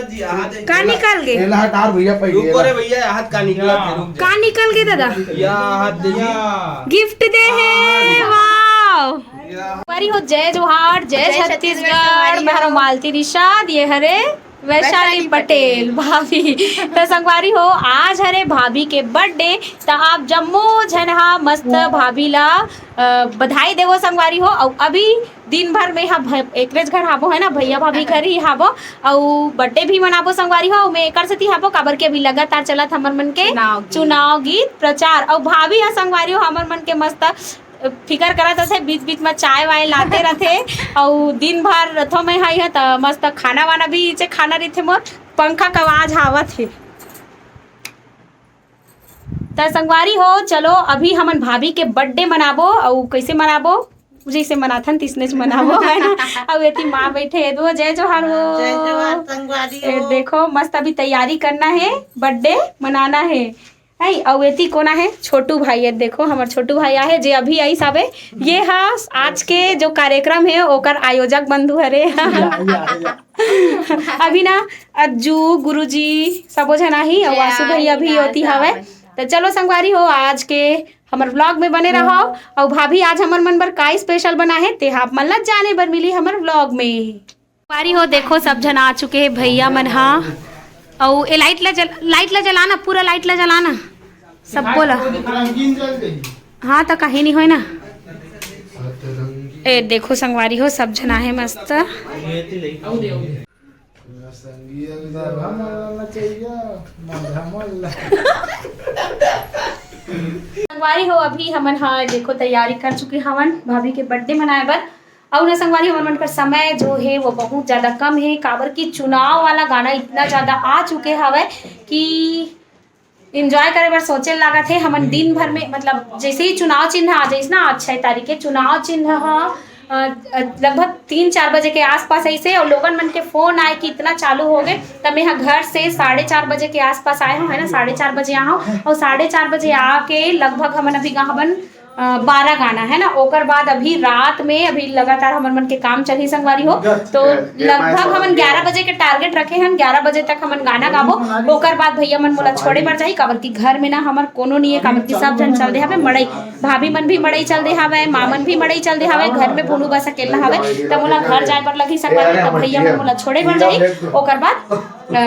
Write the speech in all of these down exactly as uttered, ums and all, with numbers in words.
का निकल गे? एला हटा भैया, पहले रुको रे भैया, हाथ का निकला थे, रुक जा। का निकल गे दादा? या हाथ दे दी। गिफ्ट दे हे, वाओ। संगवारी हो, जय जोहार, जय जय छत्तीसगढ़। छत्तीसगढ़। मैं हरो मालती निषाद, ये हरे वैशाली वैशाली पटेल, पटेल। भाभी। तो संगवारी हो, आज हरे भाभी के बर्थडे, तो आप जम्मो झन हा मस्त भाभी ला, अ, बधाई देवो संगवारी हो। अउ अभी दिन भर में हा भ-, एकरेज घर हाबो है ना, भैया भाभी घर ही हाबो, अउ बर्थडे भी मनाबो संगवारी हो। अउ मैं एकर सेती हाबो, काबर के अभी लगातार चलत हमर मन के चुनाव गीत। चुनाव गीत प्रचार, अउ भाभी हा संगवारी हो हमर मन के मस्त फिकर करत रथे, बीच बीच में चाय वाय लाते रथे। अउ दिन भर रथो में हाई है त मस्त खाना वाना भी इचे खाना रहिथे मोर, पंखा का आवाज आवत हे। त संगवारी हो, चलो अभी हमन भाभी के बर्थडे मनाबो। अउ कैसे मनाबो? जैसे मनाथन तिसनेच मनाबो, है ना? अउ एती माँ बैठे हे, दो जय जोहार हो। जय जोहार संगवारी ए, हो। देखो मस्त अभी तैयारी करना है, बर्थडे मनाना है। है, अउ एती कोना है? छोटू भाई। ये देखो हमर छोटू भाई आहे, जे अभी आइस आवे। ये हा आज के जो कार्यक्रम है ओकर आयोजक बंधु हरे। या, या, या। अभी ना अज्जू, गुरुजी, सबो झन आही, अउ आशु भैया भी ओती हवे। त चलो संगवारी हो, आज के हमर व्लॉग में बने रहो। अउ भाभी आज हमर मन बर का स्पेशल बना है, ते आप मन ला जाने बर मिली हमर व्लॉग में। संगवारी हो, देखो सब झन आ चुके हैं भैया मन हा। अउ ए लाइट ला जल, लाइट ला जलाना, पूरा लाइट ला जलाना, सब बोला। हाँ, तो कहीं नहीं होय ना। ए देखो संगवारी हो, सब झन आहे मस्त। संगवारी हो, अभी हमन हा देखो तैयारी कर चुके हवन भाभी के बर्थडे मनाए बर। अउ ना संगवारी, हमन मन कर समय जो है वो बहुत ज्यादा कम है, काबर कि चुनाव वाला गाना इतना ज्यादा आ चुके हवय कि एंजॉय करे बर सोचे लागत है। हमन दिन भर में, मतलब, जैसे ही चुनाव चिन्ह आ जाइस ना, आज छह तारीख के चुनाव चिन्ह ह, अ, लगभग तीन चार बजे के आसपास ऐसे, और लोगन मन के फोन आए कि इतना चालू हो गए, तब मैं यहाँ घर से साढ़े चार बजे के आसपास आए हूँ, है ना, साढ़े चार बजे आए हूँ, और साढ़े चार बजे आके लगभग हमन अभी गा हवन, अ, बारह गाना, है ना। ओकर बाद अभी रात में, अभी लगातार हमन मन के काम चलही संगवारी हो, तो लगभग हमन ग्यारह बजे के टारगेट रखे हन, ग्यारह बजे तक हमन गाना गाबो। ओकर बाद भैया मन मोला छोड़े बर जाही, काबर कि घर में ना हमर कोनो नहीं है, काबर कि सब झन चल दे हवे मड़ई, भाभी मन भी मड़ई चल दे हवे, माँ मन भी मड़ई चल दे हवे, घर में भोनू बस अकेला हवे, त मोला घर जाए बर लगही संगवारी, त भैया मन मोला छोड़े बर जाही। ओकर बाद, अ,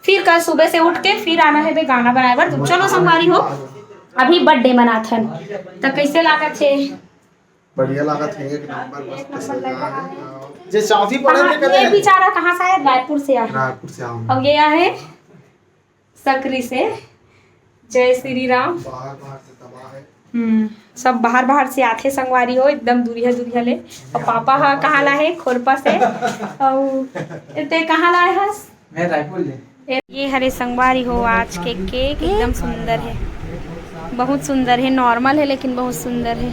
फिर कल सुबह से उठ के फिर आना है बे गाना बनाए बर। तो चलो संगवारी हो, अभी बर्थडे मनाथन, त कैसे लागत हे? बढ़िया लागत हे, एक नंबर, मस्त से गाना। जे चौथी पढ़े थे, ये बेचारा कहाँ से आया? रायपुर से आया। रायपुर से आया। और ये आए सकरी से। जय श्री राम। बाहर, बाहर से तबाह है। हम्म, सब बाहर, बाहर से आथे संगवारी हो, एकदम दूरिया, दूरिया ले। और पापा हा कहाँ ला है? खोरपा से। और ते कहाँ लाए हस? मैं रायपुर ले। ये हरे संगवारी हो, आज के केक एकदम सुंदर है, बहुत सुंदर है, नॉर्मल है लेकिन बहुत सुंदर है।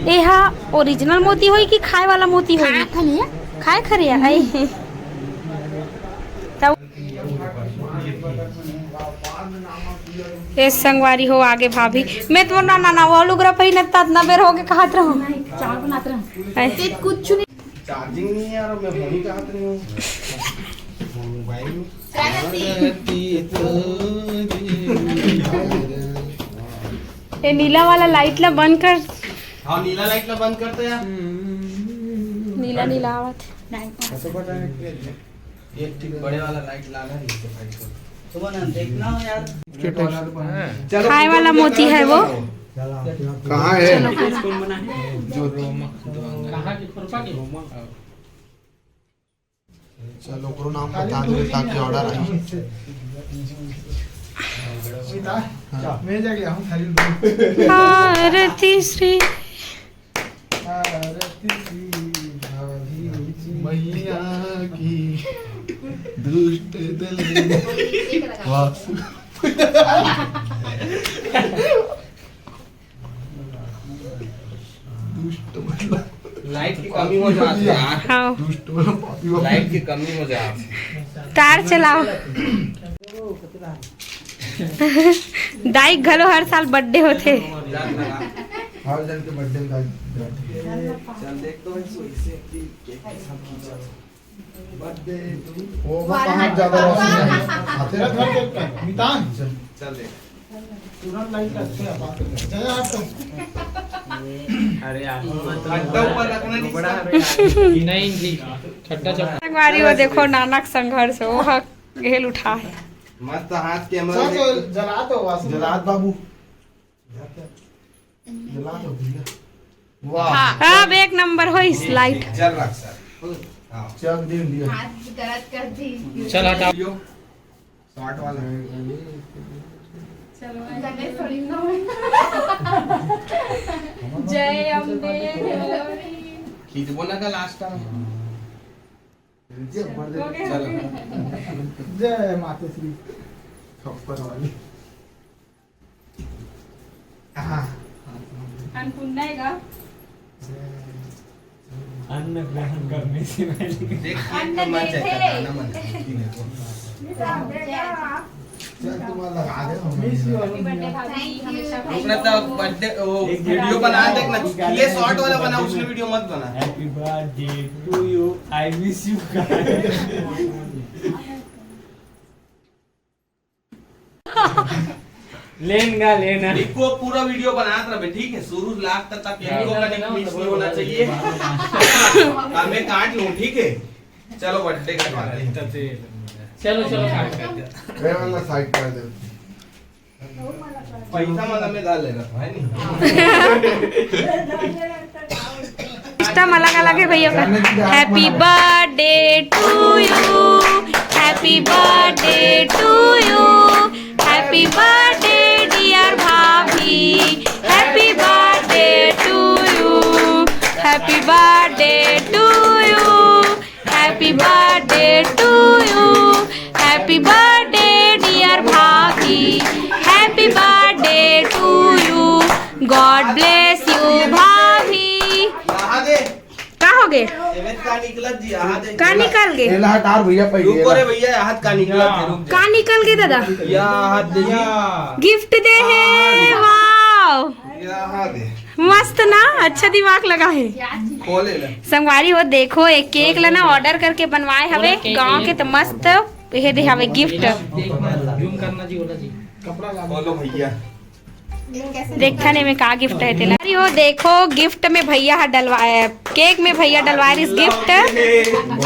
ये हा ओरिजिनल मोती होई कि खाए वाला मोती होई? खाए खलिया। खाए खलिया, आई। तब ये संगवारी हो आगे भाभी, मैं तो ना, ना, ना, वो लुगरा पहिनत तात ना बेर होके कहत रहूं। चावल बनात रहूं। आई। ते कुछ नहीं। चार्जिंग नहीं है यार, मैं वही कहा तो नहीं हूँ। मोबाइल। ए नीला वाला लाइट ला बंद कर। हाँ, नीला लाइट ला बंद कर तो यार। नीला नीला आवत। एक ठीक बड़े वाला लाइट लाना है, नीचे फाइट कर। तो ना देखना हो यार। खाए वाला मोती है वो। कहाँ है? जो कहाँ की खुरपा की? चलो, ओकरो नाम बता दो ताकि ऑर्डर आए। सीता, हाँ। मैं जा गया हूँ थाली में। आरती श्री। आरती श्री भाभी जी। मैया की दुष्ट दल वासु। दुष्ट मतलब लाइट की कमी हो जाती है यार। हाँ। दुष्ट मतलब पापी वाला। लाइट की कमी हो जाती है। तार चलाओ। दाई घलो हर साल बर्थडे होथे। हर जन के बर्थडे में दाई। चल देख तो इसको, इसे कि केक के साथ खींचा। वो कहाँ ज्यादा रोशनी है? आते रहते हैं। मितान। चल देख। तुरंत लाइट लगते हैं, बात करते हैं। जय आप तो। अरे, आप अड्डा ऊपर रखना नहीं बड़ा इसका। नहीं जी, ठट्टा चल। संगवारी हो, देखो नानक संघर्ष, वो हक गेल उठा है। मस्त हाथ कैमरा सब देख। तो जला दो, वासु। जलात बाबू। जला दो भैया। वाह। हाँ। अब एक नंबर होइस लाइट। चल रख सर। हाँ। चक दे इंडिया। हाथ दर्द कर दी। चल हटा। वीडियो शॉर्ट वाला। चलो, गणेश थोड़ी ना। जय अम्बे। खींच बोला का लास्ट टाइम। जय माता श्री। खप्पर वाली। हाँ। अन्नपूर्णा है का? अन्न ग्रहण करने से पहले। देख, अन्न कमा देखे। चाहे खाना मन है, देखो। चल, तुम्हारा लगा दे, हम Miss you, अरुण भैया। Thank you। रुकना था, बर्थडे, वो एक वीडियो बना, देखना, ये शॉर्ट वाला बना, उसने वीडियो मत बना। Happy birthday to you, I miss you। लेन गा, लेन। इको पूरा वीडियो बनात रहे, ठीक है? शुरू लास्ट तक, तक इको का मिस नहीं होना चाहिए। अब मैं काट लूँ, ठीक है? चलो, बर्थडे का बात है। चलो, चलो, काट, काट। ए वाला साइड कर दे। पैसा वाला में डाल लेगा, है नहीं? सिस्टम अलग अलग है भैया का। Happy birthday to you, happy birthday to you, happy birthday dear भाभी, happy birthday to you, happy birthday to you, happy birthday to you, happy birthday dear भाभी, happy birthday to you, God bless you भाभी। यहाँ दे। का हो गे? एमे का निकलत जी, यहाँ दे। का निकल गे? एला हटा भैया, पहले रुको रे भैया, हाथ का निकलत है, रुक जा। का निकल गे दादा? या हाथ दे जी। गिफ्ट दे हे, वाओ। या हाथ दे। मस्त ना, अच्छा दिमाग लगा है। खोले ले। संगवारी हो, देखो, एक केक ला ना ऑर्डर करके बनवाए हवे गांव के, तो मस्त ये दे हवे गिफ्ट। जूम करना जी, बोला जी। कपड़ा ला। बोलो भैया। देखथन एमे का गिफ्ट है तेला। अरे हो देखो, गिफ्ट में भैया हा डलवाए, केक में भैया डलवाए रिस गिफ्ट।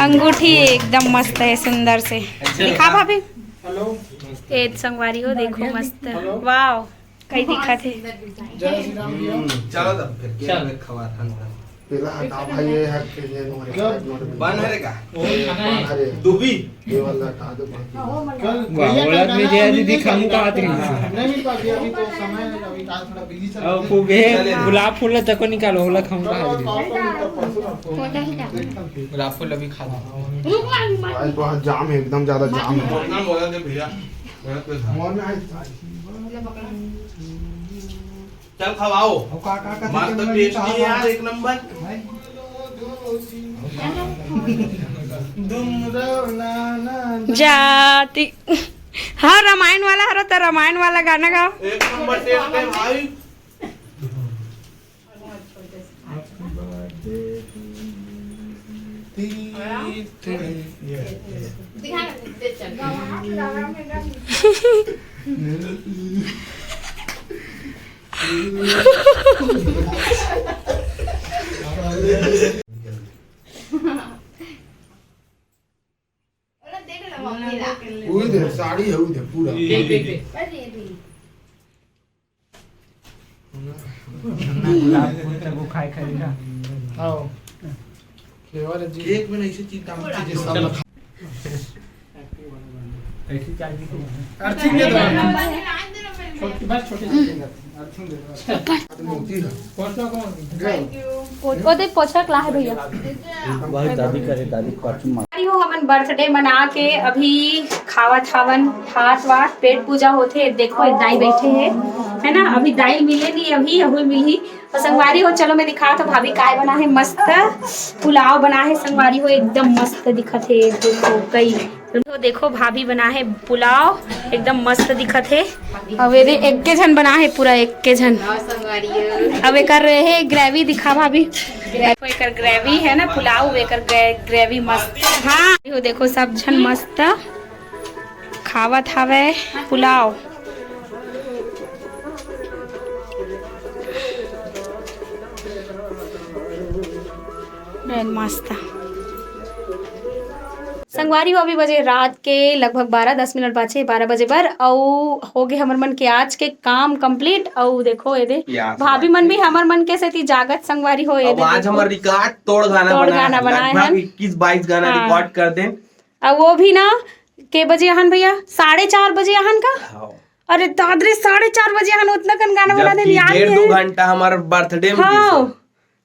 अंगूठी एकदम मस्त है, सुंदर से। दिखा भाभी। हेलो। ए संगवारी हो, देखो मस्त। हेलो। वाओ, कई दिखत है। जय श्री राम भैया। हम्म, चलो तब फिर केक चल। में खवा था अंदर। पहला हटा भाई, ये हट के ये नोट बन हरे का? अरे। दुबी। ये वाला हटा दो, बाकी। कल वाह, भैया ओला कल में गाना जय अभी दीदी नहीं खामू कर कहा थी। पाया। नहीं मिल पाती, अभी तो समय है, अभी आज थोड़ा बिजी चल रहे हैं। खूब है, चले। गुलाब फूल तको निकालो, ओला खामू कहा थी। परसों, परसों, परसों। गुलाब फूल अभी खा लो। आज बहुत जाम है, एकदम ज्यादा जाम है। बोलना बोला थे भैया। मॉल में आए। चल खवाओ। मस्त टेस्टी है यार, एक नंबर। जाती। हाँ, रामायण वाला हरो तो रामायण वाला गाना गाओ। एक नंबर टेस्ट है भाई। उही दे, साड़ी है, उही दे, पूरा। देख, देख, देख। गुलाब फूल तक वो खाए खाए ना। हाँ। फ्लेवर है जी। केक में ऐसी चीज डाल दीजिए, सब चलो। खा- ऐसी चाय भी तो है। अर्थिंग दे दो। छोटी, बस छोटी सी अर्थिंग दे दो। मोती है। कौन सा, कौन? ओ, ओ दे पोछा ला है भैया। भाई दादी करे, दादी पाछू मार। अरे हो, हमन बर्थडे मना के अभी खावत हवन भात वात, पेट पूजा होथे। देखो, एक दाई बैठे हे, है ना? अभी दाई मिले नहीं, अभी अभी मिलही। तो संगवारी हो, चलो मैं दिखात हूँ भाभी काय बना है। मस्त पुलाव बना है संगवारी हो, एकदम मस्त दिखत है। देखो कई तो देखो, भाभी बना है पुलाव, एकदम मस्त दिखत है। अब ये दे, एक के झन बना है पूरा, एक के झन। अब एकर रहे ग्रेवी दिखा भाभी। देखो, एकर ग्रेवी है ना पुलाव, एकर ग्रे-, ग्रेवी मस्त। हाँ, यो देखो, सब झन मस्त खावत हवे पुलाव। मस्त। संगवारी हो, अभी बजे रात के लगभग बारह, दस मिनट बाचे बारह बजे बर, अउ हो गे हमर मन के आज के काम कंप्लीट। अउ देखो, ये दे, भाभी मन भी हमर मन के सेती जागत, संगवारी हो, ये दे, आज हमर रिकॉर्ड तोड़ गाना तोड़ गाना बनाए हन। इक्कीस बाईस गाना हाँ। रिकॉर्ड कर देन। अउ वो भी ना, के बजे आहन भैया? साढ़े चार बजे आहन का? हाँ। अरे दादरे, साढ़े चार बजे आहन, उतना कन गाना बना देन, याद डेढ़ दो घंटा हमार बर्थडे में। हाँ।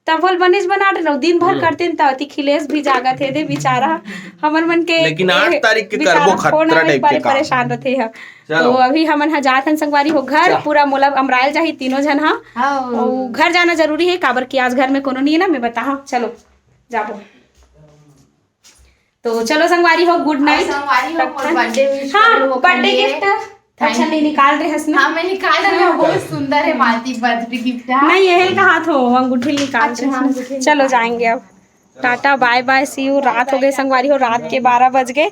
तब होल बनेच बना रहे ना, दिन भर करते न, त अति खिलेश भी जागत है दे बेचारा। हमर मन के लेकिन आठ तारीख के बेचारा करबो खतरा टाइप के काम। परेशान रहते हैं। तो अभी हमन ह जात हन संगवारी हो घर, पूरा मोला अमरायल जाही तीनों झन हा। अउ घर जाना जरूरी है, काबर कि आज घर में कोनो नहीं है ना, मैं बताहा। चलो जाबो। तो चलो संगवारी हो, गुड नाइट। संगवारी हो, मोर बर्थडे विश हाँ, बर्थडे गिफ्ट। अच्छा, नहीं निकाल रहे हस ना? हाँ, मैं निकाल रही हूँ, बहुत सुंदर है मालती बर्थडे गिफ्ट। हाँ। नहीं, ये कहा थो, वो अंगूठी निकाल रहे हस ना। चलो जाएंगे अब। टाटा, बाय बाय, सी यू। रात हो गई संगवारी हो, रात के बारह बज गए।